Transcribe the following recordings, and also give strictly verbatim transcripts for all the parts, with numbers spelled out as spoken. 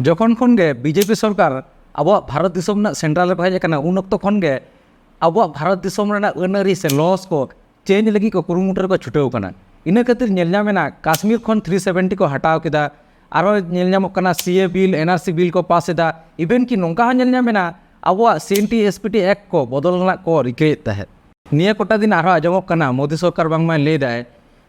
ᱡᱚᱠᱷᱚᱱ ᱠᱷᱚᱱ ᱜᱮ ᱵᱤᱡᱮᱯᱤ ᱥᱚᱨᱠᱟᱨ ᱟᱵᱚᱣᱟᱜ ᱵᱷᱟᱨᱚᱛ ᱫᱤᱥᱚᱢ ᱨᱮᱱᱟᱜ ᱥᱮᱱᱴᱨᱟᱞ ᱨᱮᱠᱚ ᱦᱮᱡ ᱟᱠᱟᱱᱟ, ᱩᱱ ᱚᱠᱛᱚ ᱠᱷᱚᱱ ᱜᱮ ᱟᱵᱚᱣᱟᱜ ᱵᱷᱟᱨᱚᱛ ᱫᱤᱥᱚᱢ ᱨᱮᱱᱟᱜ ᱟᱹᱱ ᱟᱹᱨᱤ ᱥᱮ ᱞᱚᱥ ᱠᱚ ᱪᱮᱧᱡᱽ ᱞᱟᱹᱜᱤᱫ ᱠᱚ ᱠᱩᱨᱩᱢᱩᱴᱩ ᱨᱮᱠᱚ ᱪᱷᱩᱴᱟᱹᱣ ᱠᱟᱱᱟ᱾ ᱤᱱᱟᱹ ᱠᱷᱟᱹᱛᱤᱨ ᱧᱮᱞ ᱧᱟᱢ ᱮᱱᱟ, ᱠᱟᱥᱢᱤᱨ ᱠᱷᱚᱱ ᱛᱷᱨᱤ ᱥᱮᱵᱷᱮᱱᱴᱤ ᱠᱚ ᱦᱟᱴᱟᱣ ᱠᱮᱫᱟ᱾ ᱟᱨᱦᱚᱸ ᱧᱮᱞ ᱧᱟᱢᱚᱜ ᱠᱟᱱᱟ, ᱥᱤ ᱮ ᱵᱤᱞ, ᱮᱱ ᱟᱨ ᱥᱤ ᱵᱤᱞ ᱠᱚ ᱯᱟᱥ ᱮᱫᱟ᱾ ᱤᱵᱷᱮᱱ ᱠᱤ ᱱᱚᱝᱠᱟ ᱦᱚᱸ ᱧᱮᱞ ᱧᱟᱢ ᱮᱱᱟ, ᱟᱵᱚᱣᱟᱜ C N T S P T act ᱠᱚ ᱵᱚᱫᱚᱞ ᱨᱮᱱᱟᱜ ᱠᱚ ᱨᱤᱠᱟᱹᱭᱮᱫ ᱛᱟᱦᱮᱸᱫ᱾ ᱱᱤᱭᱟᱹ ᱠᱚᱴᱟ ᱫᱤᱱ ᱟᱨᱦᱚᱸ ᱟᱸᱡᱚᱢᱚᱜ ᱠᱟᱱᱟ, ᱢᱳᱫᱤ ᱥᱚᱨᱠᱟᱨ ᱵᱟᱝᱢᱟᱭ ᱞᱟᱹᱭ ᱫᱟᱭ,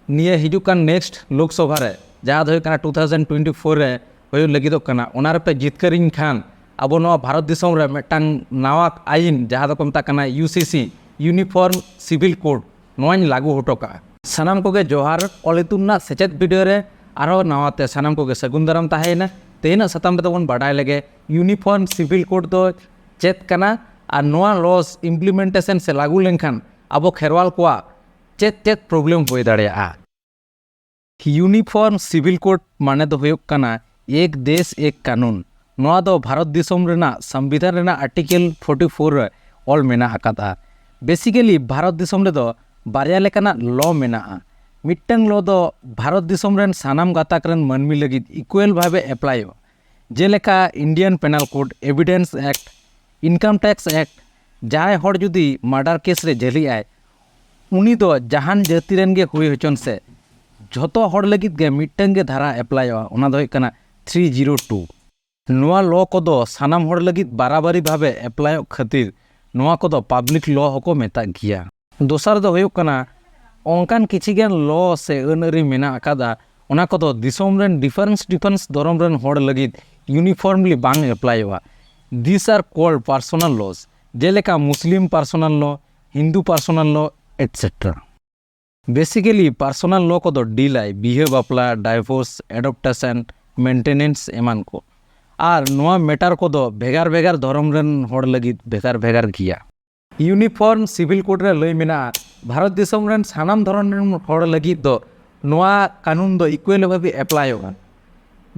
ᱱᱤᱭᱟᱹ ᱦᱤᱡᱩᱜ ᱠᱟᱱ ᱱᱮᱠᱥᱴ ᱞᱳᱠᱥᱚᱵᱷᱟ ᱨᱮ, ᱡᱟᱦᱟᱸ ᱫᱚ ᱦᱩᱭᱩᱜ ᱠᱟᱱᱟ ᱴᱩ ᱛᱷᱟᱣᱡᱮᱱᱰ ᱴᱩᱭᱮᱱᱴᱤ ᱯᱷᱳᱨ ᱨᱮ ᱦᱩᱭᱩᱜ ᱞᱟᱹᱜᱤᱫᱚᱜ ᱠᱟᱱᱟ, ᱚᱱᱟ ᱨᱮᱯᱮ ᱡᱤᱛᱠᱟᱹᱨᱤᱧ ᱠᱷᱟᱱ ᱟᱵᱚ ᱱᱚᱣᱟ ᱵᱷᱟᱨᱚᱛ ᱫᱤᱥᱚᱢ ᱨᱮ ᱢᱤᱫᱴᱟᱝ ᱱᱟᱣᱟ ᱟᱭᱤᱱ, ᱡᱟᱦᱟᱸ ᱫᱚᱠᱚ ᱢᱮᱛᱟᱜ ᱠᱟᱱᱟ ᱭᱩ ᱥᱤ ᱥᱤ, ᱤᱭᱩᱱᱤᱯᱷᱚᱨᱢ ᱥᱤᱵᱷᱤᱞ ᱠᱳᱰ, ᱱᱚᱣᱟᱧ ᱞᱟᱹᱜᱩ ᱦᱚᱴᱚ ᱠᱟᱜᱼᱟ᱾ ᱥᱟᱱᱟᱢ ᱠᱚᱜᱮ ᱡᱚᱦᱟᱨ᱾ ᱚᱞ ᱤᱛᱩᱱ ᱨᱮᱱᱟᱜ ᱥᱮᱪᱮᱫ ᱵᱷᱤᱰᱤᱭᱳ ᱨᱮ ᱟᱨᱦᱚᱸ ᱱᱟᱣᱟ ᱛᱮ ᱥᱟᱱᱟᱢ ᱠᱚᱜᱮ ᱥᱟᱹᱜᱩᱱ ᱫᱟᱨᱟᱢ ᱛᱟᱦᱮᱸᱭᱮᱱᱟ᱾ ᱛᱮᱦᱮᱧᱟᱜ ᱥᱟᱛᱟᱢ ᱨᱮᱫᱚ ᱵᱚᱱ ᱵᱟᱰᱟᱭ ᱞᱮᱜᱮ, ᱤᱭᱩᱱᱤᱯᱷᱚᱨᱢ ᱥᱤᱵᱷᱤᱞ ᱠᱳᱰ ᱫᱚ ᱪᱮᱫ ᱠᱟᱱᱟ ᱟᱨ ᱱᱚᱣᱟ ᱞᱚᱥ ᱤᱢᱯᱞᱤᱢᱮᱱᱴᱮᱥᱚᱱ ᱥᱮ ᱞᱟᱹᱜᱩ ᱞᱮᱱᱠᱷᱟᱱ ᱟᱵᱚ ᱠᱷᱮᱨᱣᱟᱞ ᱠᱚᱣᱟᱜ ᱪᱮᱫ ᱪᱮᱫ ᱯᱨᱚᱵᱞᱮᱢ ᱦᱩᱭ ᱫᱟᱲᱮᱭᱟᱜᱼᱟ᱾ ᱤᱭᱩᱱᱤᱯᱷᱚᱨᱢ ᱥᱤᱵᱷᱤᱞ ᱠᱳᱰ ᱢᱟᱱᱮ ᱫᱚ ᱦᱩᱭᱩᱜ ᱠᱟᱱᱟ ᱮᱠ ᱫᱮᱥ ᱮᱠ ᱠᱟᱱᱩᱱ᱾ ᱱᱚᱣᱟ ᱫᱚ ᱵᱷᱟᱨᱚᱛ ᱫᱤᱥᱚᱢ ᱨᱮᱱᱟᱜ ᱥᱚᱝᱵᱤᱫᱷᱟᱱ ᱨᱮᱱᱟᱜ ᱟᱨᱴᱤᱠᱮᱞ ᱯᱷᱳᱨᱴᱤ ᱯᱷᱳᱨ ᱨᱮ ᱚᱞ ᱢᱮᱱᱟᱜ ᱟᱠᱟᱫᱟ᱾ ᱵᱮᱥᱤᱠᱮᱞᱤ ᱵᱷᱟᱨᱚᱛ ᱫᱤᱥᱚᱢ ᱨᱮᱫᱚ ᱵᱟᱨᱭᱟ ᱞᱮᱠᱟᱱᱟᱜ ᱞᱚ ᱢᱮᱱᱟᱜᱼᱟ᱾ ᱢᱤᱫᱴᱟᱝ ᱞᱚ ᱫᱚ ᱵᱷᱟᱨᱚᱛ ᱫᱤᱥᱚᱢ ᱨᱮᱱ ᱥᱟᱱᱟᱢ ᱜᱟᱛᱟᱠ ᱨᱮᱱ ᱢᱟᱹᱱᱢᱤ ᱞᱟᱹᱜᱤᱫ ᱤᱠᱩᱭᱮᱞ ᱵᱷᱟᱵᱮ ᱮᱯᱞᱟᱭᱚᱜᱼᱟ, ᱡᱮᱞᱮᱠᱟ ᱤᱱᱰᱤᱭᱟᱱ ᱯᱮᱱᱟᱞ ᱠᱳᱰ, ᱮᱵᱷᱤᱰᱮᱱᱥ ᱮᱠᱴ, ᱤᱱᱠᱟᱢ ᱴᱮᱠᱥ ᱮᱠᱴ᱾ ᱡᱟᱦᱟᱸᱭ ᱦᱚᱲ ᱡᱩᱫᱤ ᱢᱟᱨᱰᱟᱨ ᱠᱮᱥ ᱨᱮ ᱡᱷᱟᱹᱞᱤᱜ ᱟᱭ, ᱩᱱᱤ ᱫᱚ ᱡᱟᱦᱟᱱ ᱡᱟᱹᱛᱤ ᱨᱮᱱ ᱜᱮ ᱦᱩᱭ ᱦᱚᱪᱚᱱ ᱥᱮ, ᱡᱷᱚᱛᱚ ᱦᱚᱲ ᱞᱟᱹᱜᱤᱫ ᱜᱮ ᱢᱤᱫᱴᱟᱝ ᱜᱮ ᱫᱷᱟᱨᱟ ᱮᱯᱞᱟᱭᱚᱜᱼᱟ, ᱚᱱᱟ ᱫᱚ ᱦᱩᱭᱩᱜ ᱠᱟᱱᱟ ᱛᱷᱨᱤ ᱡᱤᱨᱳ ᱴᱩ᱾ ᱱᱚᱣᱟ ᱞᱚ ᱠᱚᱫᱚ ᱥᱟᱱᱟᱢ ᱦᱚᱲ ᱞᱟᱹᱜᱤᱫ ᱵᱟᱨᱟᱵᱟᱨᱤ ᱵᱷᱟᱵᱮ ᱮᱯᱞᱟᱭᱚᱜ ᱠᱷᱟᱹᱛᱤᱨ ᱱᱚᱣᱟ ᱠᱚᱫᱚ ᱯᱟᱵᱽᱞᱤᱠ ᱞᱚ ᱦᱚᱸᱠᱚ ᱢᱮᱛᱟᱜ ᱜᱮᱭᱟ᱾ ᱫᱚᱥᱟᱨ ᱫᱚ ᱦᱩᱭᱩᱜ ᱠᱟᱱᱟ, ᱚᱱᱠᱟᱱ ᱠᱤᱪᱷᱤ ᱜᱟᱱ ᱞᱚ ᱥᱮ ᱟᱹᱱ ᱟᱹᱨᱤ ᱢᱮᱱᱟᱜ ᱟᱠᱟᱫᱟ, ᱚᱱᱟ ᱠᱚᱫᱚ ᱫᱤᱥᱚᱢ ᱨᱮᱱ ᱰᱤᱯᱷᱟᱨᱮᱱᱥ ᱰᱤᱯᱷᱟᱨᱮᱱᱥ ᱫᱷᱚᱨᱚᱢ ᱨᱮᱱ ᱦᱚᱲ ᱞᱟᱹᱜᱤᱫ ᱤᱭᱩᱱᱤᱯᱷᱚᱨᱢᱞᱤ ᱵᱟᱝ ᱮᱯᱞᱟᱭᱚᱜᱼᱟ᱾ These are called personal laws, ᱡᱮᱞᱮᱠᱟ ᱢᱩᱥᱞᱤᱢ ᱯᱟᱨᱥᱳᱱᱟᱞ ᱞᱚ, ᱦᱤᱱᱫᱩ ᱯᱟᱨᱥᱳᱱᱟᱞ ᱞᱚ, ᱮᱴᱥᱮᱴᱨᱟ᱾ ᱵᱮᱥᱤᱠᱮᱞᱤ ᱯᱟᱨᱥᱳᱱᱟᱞ ᱞᱚ ᱠᱚᱫᱚ ᱰᱤᱞ ᱟᱭ ᱵᱤᱦᱟᱹ ᱵᱟᱯᱞᱟ, ᱰᱟᱭᱵᱷᱳᱨᱥ, ᱮᱰᱚᱯᱴᱮᱥᱚᱱ, ᱢᱮᱱᱴᱮᱱᱮᱱᱥ ᱮᱢᱟᱱ ᱠᱚ᱾ ᱟᱨ ᱱᱚᱣᱟ ᱢᱮᱴᱟᱨ ᱠᱚᱫᱚ ᱵᱷᱮᱜᱟᱨ ᱵᱷᱮᱜᱟᱨ ᱫᱷᱚᱨᱚᱢ ᱨᱮᱱ ᱦᱚᱲ ᱞᱟᱹᱜᱤᱫ ᱵᱷᱮᱜᱟᱨ ᱵᱷᱮᱜᱟᱨ ᱜᱮᱭᱟ᱾ ᱤᱭᱩᱱᱤᱯᱷᱚᱨᱢ ᱥᱤᱵᱷᱤᱞ ᱠᱳᱰ ᱨᱮ ᱞᱟᱹᱭ ᱢᱮᱱᱟᱜᱼᱟ, ᱵᱷᱟᱨᱚᱛ ᱫᱤᱥᱚᱢ ᱨᱮᱱ ᱥᱟᱱᱟᱢ ᱫᱷᱚᱨᱚᱢ ᱨᱮᱱ ᱦᱚᱲ ᱞᱟᱹᱜᱤᱫ ᱫᱚ ᱱᱚᱣᱟ ᱠᱟᱹᱱᱩᱱ ᱫᱚ ᱤᱠᱩᱭᱮᱞ ᱵᱷᱟᱵᱮ ᱮᱯᱞᱟᱭᱚᱜᱼᱟ᱾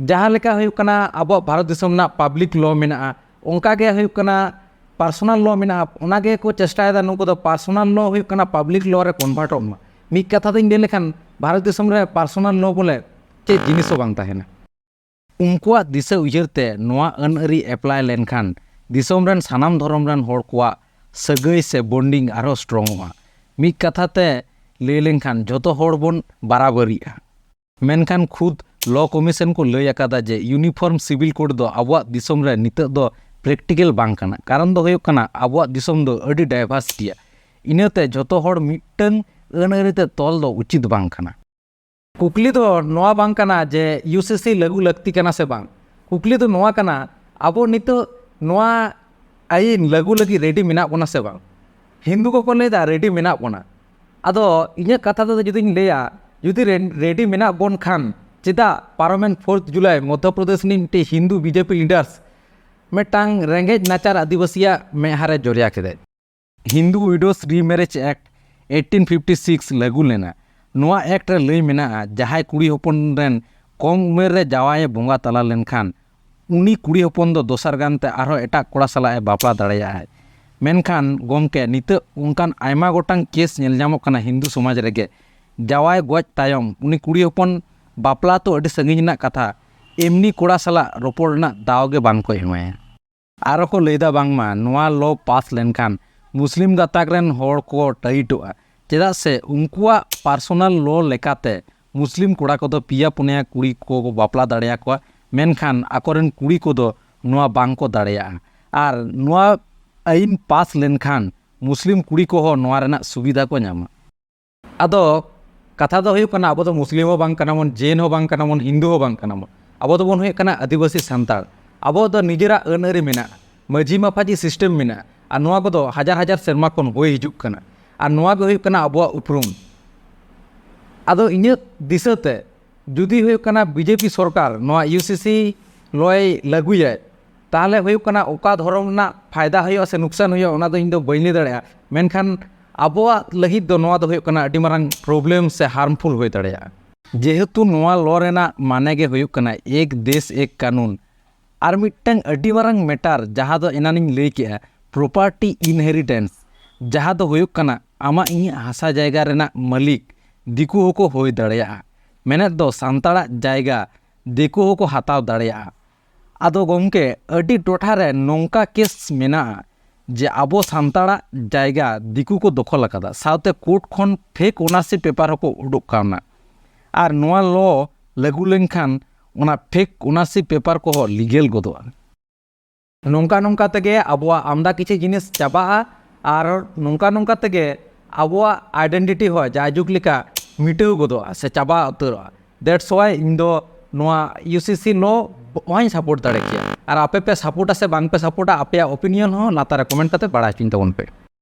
ᱡᱟᱦᱟᱸ ᱞᱮᱠᱟ ᱦᱩᱭᱩᱜ ᱠᱟᱱᱟ ᱟᱵᱚᱣᱟᱜ ᱵᱷᱟᱨᱚᱛ ᱫᱤᱥᱚᱢ ᱨᱮᱱᱟᱜ ᱯᱟᱵᱽᱞᱤᱠ ᱞᱚ ᱢᱮᱱᱟᱜᱼᱟ, ᱚᱱᱠᱟ ᱜᱮ ᱦᱩᱭᱩᱜ ᱠᱟᱱᱟ ᱯᱟᱨᱥᱳᱱᱟᱞ ᱞᱚ ᱢᱮᱱᱟᱜᱼᱟ, ᱚᱱᱟ ᱜᱮ ᱠᱚ ᱪᱮᱥᱴᱟᱭᱮᱫᱟ ᱱᱩᱠᱩ ᱫᱚ ᱯᱟᱨᱥᱳᱱᱟᱞ ᱞᱚ ᱦᱩᱭᱩᱜ ᱠᱟᱱᱟ ᱯᱟᱵᱽᱞᱤᱠ ᱞᱚ ᱨᱮ ᱠᱚᱱᱵᱷᱟᱨᱴᱚᱜ ᱢᱟ᱾ ᱢᱤᱫ ᱠᱟᱛᱷᱟ ᱛᱮᱧ ᱞᱟᱹᱭ ᱞᱮᱠᱷᱟᱱ ᱵᱷᱟᱨᱚᱛ ᱫᱤᱥᱚᱢ ᱨᱮ ᱯᱟᱨᱥᱳᱱᱟᱞ ᱞᱚ ᱵᱚᱞᱮ ᱪᱮᱫ ᱡᱤᱱᱤᱥ ᱦᱚᱸ ᱵᱟᱝ ᱛᱟᱦᱮᱱᱟ᱾ ᱩᱱᱠᱩᱣᱟᱜ ᱫᱤᱥᱟᱹ ᱩᱭᱦᱟᱹᱨ ᱛᱮ ᱱᱚᱣᱟ ᱟᱹᱱ ᱟᱹᱨᱤ ᱮᱯᱞᱟᱭ ᱞᱮᱱᱠᱷᱟᱱ ᱫᱤᱥᱚᱢ ᱨᱮᱱ ᱥᱟᱱᱟᱢ ᱫᱷᱚᱨᱚᱢ ᱨᱮᱱ ᱦᱚᱲ ᱠᱚᱣᱟᱜ ᱥᱟᱹᱜᱟᱹᱭ ᱥᱮ ᱵᱚᱱᱰᱤᱝ ᱟᱨᱦᱚᱸ ᱥᱴᱨᱚᱝᱚᱜᱼᱟ᱾ ᱢᱤᱫ ᱠᱟᱛᱷᱟ ᱛᱮ ᱞᱟᱹᱭ ᱞᱮᱱᱠᱷᱟᱱ ᱡᱷᱚᱛᱚ ᱦᱚᱲ ᱵᱚᱱ ᱵᱟᱨᱟᱵᱟᱹᱨᱤᱜᱼᱟ᱾ ᱢᱮᱱᱠᱷᱟᱱ ᱠᱷᱩᱫ ᱞᱚ ᱠᱚᱢᱤᱥᱚᱱ ᱠᱚ ᱞᱟᱹᱭ ᱟᱠᱟᱫᱟ ᱡᱮ ᱤᱭᱩᱱᱤᱯᱷᱚᱨᱢ ᱥᱤᱵᱤᱞ ᱠᱳᱰ ᱫᱚ ᱟᱵᱚᱣᱟᱜ ᱫᱤᱥᱚᱢ ᱨᱮ ᱱᱤᱛᱚᱜ ᱫᱚ ᱯᱨᱮᱠᱴᱤᱠᱮᱞ ᱵᱟᱝ ᱠᱟᱱᱟ᱾ ᱠᱟᱨᱚᱱ ᱫᱚ ᱦᱩᱭᱩᱜ ᱠᱟᱱᱟ ᱟᱵᱚᱣᱟᱜ ᱫᱤᱥᱚᱢ ᱫᱚ ᱟᱹᱰᱤ ᱰᱟᱭᱵᱷᱟᱨᱥᱤᱴᱤᱭᱟ᱾ ᱤᱱᱟᱹᱛᱮ ᱡᱷᱚᱛᱚ ᱦᱚᱲ ᱢᱤᱫᱴᱟᱝ ᱟᱹᱱ ᱟᱹᱨᱤ ᱛᱮ ᱛᱚᱞ ᱫᱚ ᱩᱪᱤᱛ ᱵᱟᱝ ᱠᱟᱱᱟ᱾ ᱠᱩᱠᱞᱤ ᱫᱚ ᱱᱚᱣᱟ ᱵᱟᱝ ᱠᱟᱱᱟ ᱡᱮ ᱤᱭᱩ ᱥᱤ ᱥᱤ ᱞᱟᱹᱜᱩ ᱞᱟᱹᱠᱛᱤ ᱠᱟᱱᱟ ᱥᱮ ᱵᱟᱝ᱾ ᱠᱩᱠᱞᱤ ᱫᱚ ᱱᱚᱣᱟ ᱠᱟᱱᱟ, ᱟᱵᱚ ᱱᱤᱛᱚᱜ ᱱᱚᱣᱟ ᱟᱹᱭᱤᱱ ᱞᱟᱹᱜᱩ ᱞᱟᱹᱜᱤᱫ ᱨᱮᱰᱤ ᱢᱮᱱᱟᱜ ᱵᱚᱱᱟ ᱥᱮ ᱵᱟᱝ? ᱦᱤᱱᱫᱩ ᱠᱚᱠᱚ ᱞᱟᱹᱭᱫᱟ ᱨᱮᱰᱤ ᱢᱮᱱᱟᱜ ᱵᱚᱱᱟ᱾ ᱟᱫᱚ ᱤᱧᱟᱹᱜ ᱠᱟᱛᱷᱟ ᱛᱮᱫᱚ ᱡᱩᱫᱤᱧ ᱞᱟᱹᱭᱟ, ᱡᱩᱫᱤ ᱨᱮ-, ᱨᱮᱰᱤ ᱢᱮᱱᱟᱜ ᱵᱚᱱ ᱠᱷᱟᱱ ᱪᱮᱫᱟᱜ ᱯᱟᱨᱚᱢᱮᱱ ᱯᱷᱳᱨᱛᱷ ᱡᱩᱞᱟᱭ ᱢᱚᱫᱽᱫᱷᱚ ᱯᱨᱚᱫᱮᱥ ᱨᱤᱱᱤᱡ ᱢᱤᱫᱴᱤᱡ Hindu B J P leaders ᱢᱤᱫᱴᱟᱝ ᱨᱮᱸᱜᱮᱡ ᱱᱟᱪᱟᱨ ᱟᱹᱫᱤᱵᱟᱹᱥᱤᱭᱟᱜ ᱢᱮᱫᱦᱟ ᱨᱮ ᱡᱚᱨᱭᱟ ᱠᱮᱫᱟᱭ? Hindu widows remarriage act eighteen fifty six ᱞᱟᱹᱜᱩ ᱞᱮᱱᱟ᱾ ᱱᱚᱣᱟ ᱮᱠᱴ ᱨᱮ ᱞᱟᱹᱭ ᱢᱮᱱᱟᱜᱼᱟ, ᱡᱟᱦᱟᱸᱭ ᱠᱩᱲᱤ ᱦᱚᱯᱚᱱ ᱨᱮᱱ ᱠᱚᱢ ᱩᱢᱮᱨ ᱨᱮ ᱡᱟᱶᱟᱭᱮ ᱵᱚᱸᱜᱟ ᱛᱟᱞᱟ ᱞᱮᱱᱠᱷᱟᱱ, ᱩᱱᱤ ᱠᱩᱲᱤ ᱦᱚᱯᱚᱱ ᱫᱚ ᱫᱚᱥᱟᱨ ᱜᱟᱱᱛᱮ ᱟᱨᱦᱚᱸ ᱮᱴᱟᱜ ᱠᱚᱲᱟ ᱥᱟᱞᱟᱜ ᱮ ᱵᱟᱯᱞᱟ ᱫᱟᱲᱮᱭᱟᱜᱼᱟᱭ᱾ ᱢᱮᱱᱠᱷᱟᱱ ᱜᱚᱢᱠᱮ, ᱱᱤᱛᱚᱜ ᱚᱱᱠᱟᱱ ᱟᱭᱢᱟ ᱜᱚᱴᱟᱝ ᱠᱮᱥ ᱧᱮᱞ ᱧᱟᱢᱚᱜ ᱠᱟᱱᱟ ᱦᱤᱱᱫᱩ ᱥᱚᱢᱟᱡᱽ ᱨᱮᱜᱮ᱾ ᱡᱟᱶᱟᱭ ᱜᱚᱡ ᱛᱟᱭᱚᱢ ᱩᱱᱤ ᱠᱩᱲᱤ ᱦᱚᱯᱚᱱ ᱵᱟᱯᱞᱟ ᱛᱚ ᱟᱹᱰᱤ ᱥᱟᱺᱜᱤᱧ ᱨᱮᱱᱟᱜ ᱠᱟᱛᱷᱟ, ᱮᱢᱱᱤ ᱠᱚᱲᱟ ᱥᱟᱞᱟᱜ ᱨᱚᱯᱚᱲ ᱨᱮᱱᱟᱜ ᱫᱟᱣ ᱜᱮ ᱵᱟᱝ ᱠᱚ ᱮᱢᱟᱭᱟ᱾ ᱟᱨᱚ ᱠᱚ ᱞᱟᱹᱭᱫᱟ ᱵᱟᱝᱢᱟ ᱱᱚᱣᱟ ᱞᱚ ᱯᱟᱥ ᱞᱮᱱᱠᱷᱟᱱ ᱢᱩᱥᱞᱤᱢ ᱜᱟᱛᱟᱠ ᱨᱮᱱ ᱦᱚᱲ ᱠᱚ ᱴᱟᱭᱤᱴᱚᱜᱼᱟ, ᱪᱮᱫᱟᱜ ᱥᱮ ᱩᱱᱠᱩᱣᱟᱜ ᱯᱟᱨᱥᱳᱱᱟᱞ ᱞᱚ ᱞᱮᱠᱟᱛᱮ ᱢᱩᱥᱞᱤᱢ ᱠᱚᱲᱟ ᱠᱚᱫᱚ ᱯᱮᱭᱟ ᱯᱩᱱᱭᱟ ᱠᱩᱲᱤ ᱠᱚ ᱵᱟᱯᱞᱟ ᱫᱟᱲᱮᱭᱟᱠᱚᱣᱟ, ᱢᱮᱱᱠᱷᱟᱱ ᱟᱠᱚᱨᱮᱱ ᱠᱩᱲᱤ ᱠᱚᱫᱚ ᱱᱚᱣᱟ ᱵᱟᱝ ᱠᱚ ᱫᱟᱲᱮᱭᱟᱜᱼᱟ᱾ ᱟᱨ ᱱᱚᱣᱟ ᱟᱹᱭᱤᱱ ᱯᱟᱥ ᱞᱮᱱᱠᱷᱟᱱ ᱢᱩᱥᱞᱤᱢ ᱠᱩᱲᱤ ᱠᱚᱦᱚᱸ ᱱᱚᱣᱟ ᱨᱮᱱᱟᱜ ᱥᱩᱵᱤᱫᱷᱟ ᱠᱚ ᱧᱟᱢᱟ᱾ ᱟᱫᱚ ᱠᱟᱛᱷᱟ ᱫᱚ ᱦᱩᱭᱩᱜ ᱠᱟᱱᱟ, ᱟᱵᱚ ᱫᱚ ᱢᱩᱥᱞᱤᱢ ᱦᱚᱸ ᱵᱟᱝ ᱠᱟᱱᱟ ᱵᱚᱱ, ᱡᱮᱱ ᱦᱚᱸ ᱵᱟᱝ ᱠᱟᱱᱟ ᱵᱚᱱ, ᱦᱤᱱᱫᱩ ᱦᱚᱸ ᱵᱟᱝ ᱠᱟᱱᱟ ᱵᱚᱱ᱾ ᱟᱵᱚ ᱫᱚᱵᱚᱱ ᱦᱩᱭᱩᱜ ᱠᱟᱱᱟ ᱟᱹᱫᱤᱵᱟᱹᱥᱤ ᱥᱟᱱᱛᱟᱲ᱾ ᱟᱵᱚ ᱫᱚ ᱱᱤᱡᱮᱨᱟᱜ ᱟᱹᱱ ᱟᱹᱨᱤ ᱢᱮᱱᱟᱜᱼᱟ, ᱢᱟᱹᱡᱷᱤ ᱢᱟᱯᱟᱡᱷᱤ ᱥᱤᱥᱴᱮᱢ ᱢᱮᱱᱟᱜᱼᱟ, ᱟᱨ ᱱᱚᱣᱟ ᱠᱚᱫᱚ ᱦᱟᱡᱟᱨ ᱦᱟᱡᱟᱨ ᱥᱮᱨᱢᱟ ᱠᱷᱚᱱ ᱦᱩᱭ ᱦᱤᱡᱩᱜ ᱠᱟᱱᱟ᱾ ᱟᱨ ᱱᱚᱣᱟ ᱜᱮ ᱦᱩᱭᱩᱜ ᱠᱟᱱᱟ ᱟᱵᱚᱣᱟᱜ ᱩᱯᱨᱩᱢ᱾ ᱟᱫᱚ ᱤᱧᱟᱹᱜ ᱫᱤᱥᱟᱹᱛᱮ ᱡᱩᱫᱤ ᱦᱩᱭᱩᱜ ᱠᱟᱱᱟ ᱵᱤ ᱡᱮ ᱯᱤ ᱥᱚᱨᱠᱟᱨ ᱱᱚᱣᱟ ᱤᱭᱩ ᱥᱤ ᱥᱤ ᱞᱚᱭ ᱞᱟᱹᱜᱩᱭᱟᱭ, ᱛᱟᱦᱚᱞᱮ ᱦᱩᱭᱩᱜ ᱠᱟᱱᱟ ᱚᱠᱟ ᱫᱷᱚᱨᱚᱢ ᱨᱮᱱᱟᱜ ᱯᱷᱟᱭᱫᱟ ᱦᱩᱭᱩᱜᱼᱟ ᱥᱮ ᱱᱩᱠᱥᱟᱱ ᱦᱩᱭᱩᱜᱼᱟ, ᱚᱱᱟ ᱫᱚ ᱤᱧ ᱫᱚ ᱵᱟᱹᱧ ᱞᱟᱹᱭ ᱫᱟᱲᱮᱭᱟᱜᱼᱟ᱾ ᱢᱮᱱᱠᱷᱟᱱ ᱟᱵᱚᱣᱟᱜ ᱞᱟᱹᱜᱤᱫ ᱫᱚ ᱱᱚᱣᱟ ᱫᱚ ᱦᱩᱭᱩᱜ ᱠᱟᱱᱟ ᱟᱹᱰᱤ ᱢᱟᱨᱟᱝ ᱯᱨᱚᱵᱞᱮᱢ ᱥᱮ ᱦᱟᱨᱢᱯᱷᱩᱞ ᱦᱩᱭ ᱫᱟᱲᱮᱭᱟᱜᱼᱟ᱾ ᱡᱮᱦᱮᱛᱩ ᱱᱚᱣᱟ ᱞᱚ ᱨᱮᱱᱟᱜ ᱢᱟᱱᱮ ᱜᱮ ᱦᱩᱭᱩᱜ ᱠᱟᱱᱟ ᱮᱠ ᱫᱮᱥ ᱮᱠ ᱠᱟᱱᱩᱱ, ᱟᱨ ᱢᱤᱫᱴᱟᱝ ᱟᱹᱰᱤ ᱢᱟᱨᱟᱝ ᱢᱮᱴᱟᱨ, ᱡᱟᱦᱟᱸ ᱫᱚ ᱮᱱᱟᱱᱤᱧ ᱞᱟᱹᱭ ᱠᱮᱜᱼᱟ, ᱯᱨᱚᱯᱟᱨᱴᱤ ᱤᱱᱦᱮᱨᱤᱴᱮᱱᱥ, ᱡᱟᱦᱟᱸ ᱫᱚ ᱦᱩᱭᱩᱜ ᱠᱟᱱᱟ ᱟᱢᱟᱜ ᱤᱧᱟᱹᱜ ᱦᱟᱥᱟ ᱡᱟᱭᱜᱟ ᱨᱮᱱᱟᱜ ᱢᱟᱹᱞᱤᱠ ᱫᱤᱠᱩ ᱦᱚᱸᱠᱚ ᱦᱩᱭ ᱫᱟᱲᱮᱭᱟᱜᱼᱟ᱾ ᱢᱮᱱᱮᱫ ᱫᱚ ᱥᱟᱱᱛᱟᱲᱟᱜ ᱡᱟᱭᱜᱟ ᱫᱤᱠᱩ ᱦᱚᱸᱠᱚ ᱦᱟᱛᱟᱣ ᱫᱟᱲᱮᱭᱟᱜᱼᱟ᱾ ᱟᱫᱚ ᱜᱚᱢᱠᱮ, ᱟᱹᱰᱤ ᱴᱚᱴᱷᱟ ᱨᱮ ᱱᱚᱝᱠᱟ ᱠᱮᱥ ᱢᱮᱱᱟᱜᱼᱟ ᱡᱮ ᱟᱵᱚ ᱥᱟᱱᱛᱟᱲᱟᱜ ᱡᱟᱭᱜᱟ ᱫᱤᱠᱩ ᱠᱚ ᱫᱚᱠᱷᱚᱞ ᱟᱠᱟᱫᱟ, ᱥᱟᱶᱛᱮ ᱠᱳᱨᱴ ᱠᱷᱚᱱ ᱯᱷᱮᱠ ᱳᱱᱟᱨᱥᱤᱯ ᱯᱮᱯᱟᱨ ᱦᱚᱸᱠᱚ ᱩᱰᱩᱠ ᱠᱟᱣᱱᱟ᱾ ᱟᱨ ᱱᱚᱣᱟ ᱞᱚ ᱞᱟᱹᱜᱩ ᱞᱮᱱᱠᱷᱟᱱ ᱚᱱᱟ ᱯᱷᱮᱠ ᱳᱱᱟᱨᱥᱤᱯ ᱯᱮᱯᱟᱨ ᱠᱚᱦᱚᱸ ᱞᱤᱜᱮᱞ ᱜᱚᱫᱚᱜᱼᱟ᱾ ᱱᱚᱝᱠᱟ ᱱᱚᱝᱠᱟ ᱛᱮᱜᱮ ᱟᱵᱚᱣᱟᱜ ᱟᱢᱫᱟ ᱠᱤᱪᱷᱩ ᱡᱤᱱᱤᱥ ᱪᱟᱵᱟᱜᱼᱟ, ᱟᱨ ᱱᱚᱝᱠᱟ ᱱᱚᱝᱠᱟ ᱛᱮᱜᱮ ᱟᱵᱚᱣᱟᱜ ᱟᱭᱰᱮᱱᱴᱤᱴᱤ ᱦᱚᱸ ᱡᱟᱭᱡᱩᱜᱽ ᱞᱮᱠᱟ ᱢᱤᱴᱟᱹᱣ ᱜᱚᱫᱚᱜᱼᱟ ᱥᱮ ᱪᱟᱵᱟ ᱩᱛᱟᱹᱨᱚᱜᱼᱟ᱾ That's why ᱤᱧ ᱫᱚ ᱱᱚᱣᱟ ᱤᱭᱩ ᱥᱤ ᱥᱤ ᱞᱚ ᱵᱟᱹᱧ ᱥᱟᱯᱳᱨᱴ ᱫᱟᱲᱮ ᱠᱮᱭᱟ᱾ ᱟᱨ ᱟᱯᱮ ᱯᱮ ᱥᱟᱯᱳᱨᱴᱟ ᱥᱮ ᱵᱟᱝ ᱯᱮ ᱥᱟᱯᱳᱨᱴᱟ, ᱟᱯᱮᱭᱟᱜ ᱳᱯᱤᱱᱤᱭᱚᱱ ᱦᱚᱸ ᱞᱟᱛᱟᱨ ᱨᱮ ᱠᱚᱢᱮᱱᱴ ᱠᱟᱛᱮ ᱵᱟᱲᱟᱭ ᱦᱚᱪᱚᱧ ᱛᱟᱵᱚᱱ ᱯᱮ᱾